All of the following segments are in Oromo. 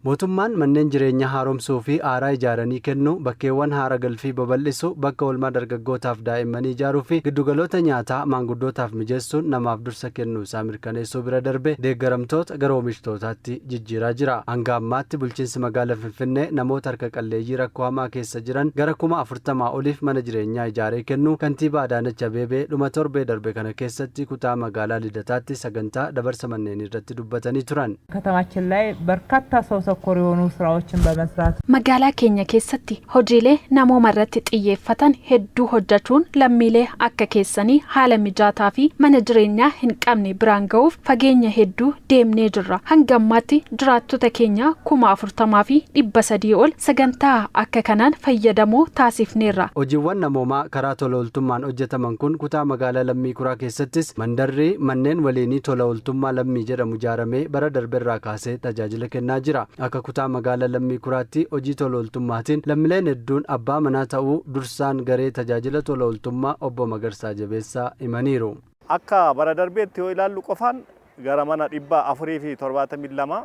Mootummaan manneen jireenyaa haaromsuu fi haaraa ijaaranii kennuu, bakkeewwan haara galfii babal'isuu, bakka oolmaa dargaggootaaf daa'immanii ijaaruu fi giddugaloota nyaataa maanguddootaaf mijeessuun namaaf dursa kennuu isaa mirkaneessuu bira darbee deeggaramtoota gara oomishtootaatti jijjiiraa jira. Hanga ammaatti bulchiinsi magaalaa Finfinnee namoota harka qalleeyyii rakkoo hamaa keessa jiran gara 40,000 oliif mana jireenyaa ijaaree kennuu kantiibaa Adaanach Abeebee dhuma torbee darbe kana keessatti kutaa magaalaa Lidataatti sagantaa dabarsa manneenii irratti dubbatanii turan. ከተማችን ላይ በርካታ ሰው ተኮር የሆኑ ስራዎችን በመስራት Magaalaa keenya keessatti hojiilee namooma irratti xiyyeeffatan hedduu hojjechuun lammiilee akka keessanii haala mijataa fi mana jireenyaa hin qabne biraan ga'uuf fageenya hedduu deemnee jirra. Hanga ammaatti jiraattota keenya 40,300 ol sagantaa akka kanaan fayyadamoo taasifneerra. Hojiiwwan namoomaa karaa tola ooltummaan hojjetaman kun kutaa magaalaa Lammii Kuraa keessattis mandarri manneen waliinii tola ooltummaa Lammii jedhamu ijaaramee bara darbeerraa kaasee tajaajila kennaa jira. Akka kutaa magaalaa Lammii Kuraatti hojii tola ooltummaatiin lammiileen hedduun abbaa manaa ta'uu dursaan garee tajaajila tola ooltummaa obbo Magarsaa Jabeessaa himaniiru. Akka bara darbeetti yoo ilaallu qofaan gara mana 472,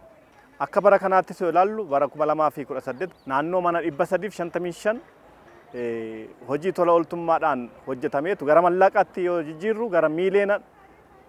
akka bara kanaattis yoo ilaallu bara 2018 naannoo mana 355 hojii tola ooltummaadhaan hojjetameetu gara mallaqaatti yoo jijjiirru gara miiliyoona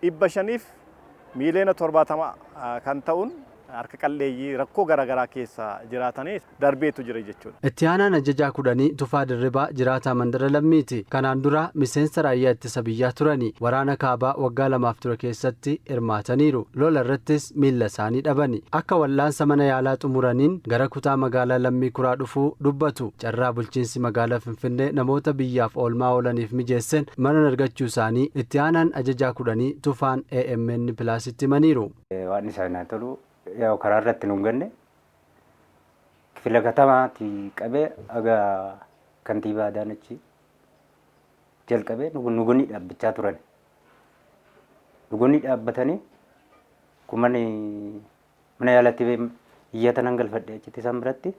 500 fi miiliyoona 70 kan ta'uun harka qalleeyyii rakkoo garaagaraa keessa jiraatanii darbeetu jira jechuudha. Itti aanaan ajajaa 10 Tufaa Dirribaa jiraataa mandara Lammiiti. Kanaan dura miseensa raayyaa ittisa biyyaa turani. Waraana kaabaa waggaa 2f ture keessatti hirmaataniiru. Lola irrattis miilla isaanii dhabani. Akka wal'aansa mana yaalaa xumuraniin gara kutaa magaalaa Lammii Kuraa dhufuu dubbatu. Carraa bulchiinsi magaalaa Finfinnee namoota biyyaaf oolmaa oolaniif mijeesseen mana argachuu isaanii itti aanaan ajajaa 10 Tufaan AMN Plusitti himaniiru. Waan isaan tolu yaa'u karaa irratti nu hin ganne, kifila katamaatti qabee aga kantiibaa Adaanachi jalqabee nu dhaabbachaa turan. Nugonni dhaabbatanii kuman mana yaalatti iyyata nan galfadhe. Achitti isaan biratti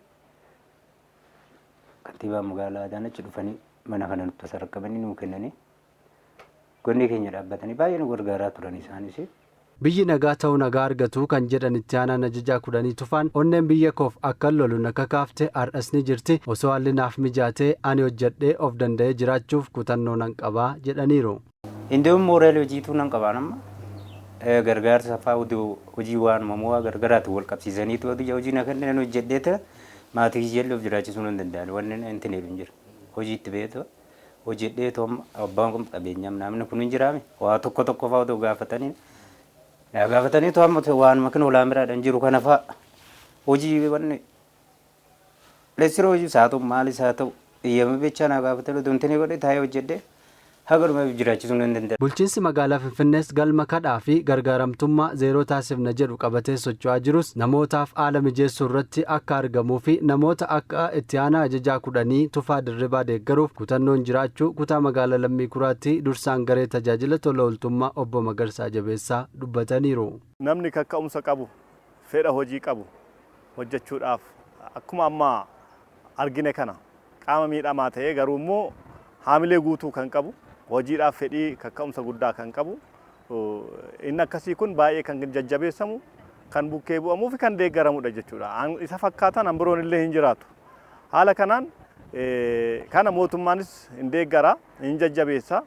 kantiibaa magaalaa Adaanachi dhufanii mana kana nutti sarakkamanii nuu kennanii, gonni keenya dhaabbatanii baay'ee nu gargaaraa turan isaanis. Biyyi nagaa ta'uu nagaa argatu kan jedhan itti aanaan ajajaa 10 Tufaan, onneen biyya koof akkan lolu na kakaafte har'as ni jirti. Osoo haalli naaf mijaatee ani hojjedhee of danda'ee jiraachuuf kutannoo nan qabaa jedhaniiru. Indiin mooraalii hojiituu nan qabaa. Nama gargaarsa fa'aa hojii waan mamoo gargaraatti wal qabsiisaniitu hojii na kennan hojjedheeta maatii kiyyallee of jiraachisuu nan danda'an. Wanni inni hin jiru hojii itti beektu hojjedheetu abbaan kun qabeenyaa namni kun hin jiraame waa tokko tokko fa'aa otoo gaafatanii gaafataniitu amma waan makina olaan biraadhaan jiru kana fa'aa hojii wanni leessiroo hojii isaa ta'u maalis haa ta'u eeyyama bichaa naa gaafatanii otoo hin godhe taa'ee hojjedhee haga dhumaaf jiraachisuu nan danda'a. Bulchiinsi magaalaa Finfinnees galma kadhaa fi gargaaramtummaa zeeroo taasifna jedhu qabatee socho'aa jirus namootaaf haala mijeessuu irratti akka argamuu fi namoota akka itti aanaa ajajaa 10 Tufaa Dirribaa deeggaruuf kutannoon jiraachuu kutaa magaalaa Lammii Kuraatti dursaan garee tajaajila tola ooltummaa obbo Magarsaa Jabeessaa dubbataniiru. Namni kakka'umsa qabu, fedha hojii qabu hojjechuudhaaf akkuma amma argine kana qaama miidhamaa ta'ee garuu immoo haamilee guutuu kan qabu, hojiidhaaf fedhii kakka'umsa guddaa kan qabu, inni akkasii kun baay'ee kan jajjabeessamu, kan bukkee bu'amuu fi kan deeggaramudha jechuudha. Isa fakkaatan an biroon illee hin jiraatu. Haala kanaan kana mootummaanis hin deeggara, hin jajjabeessa.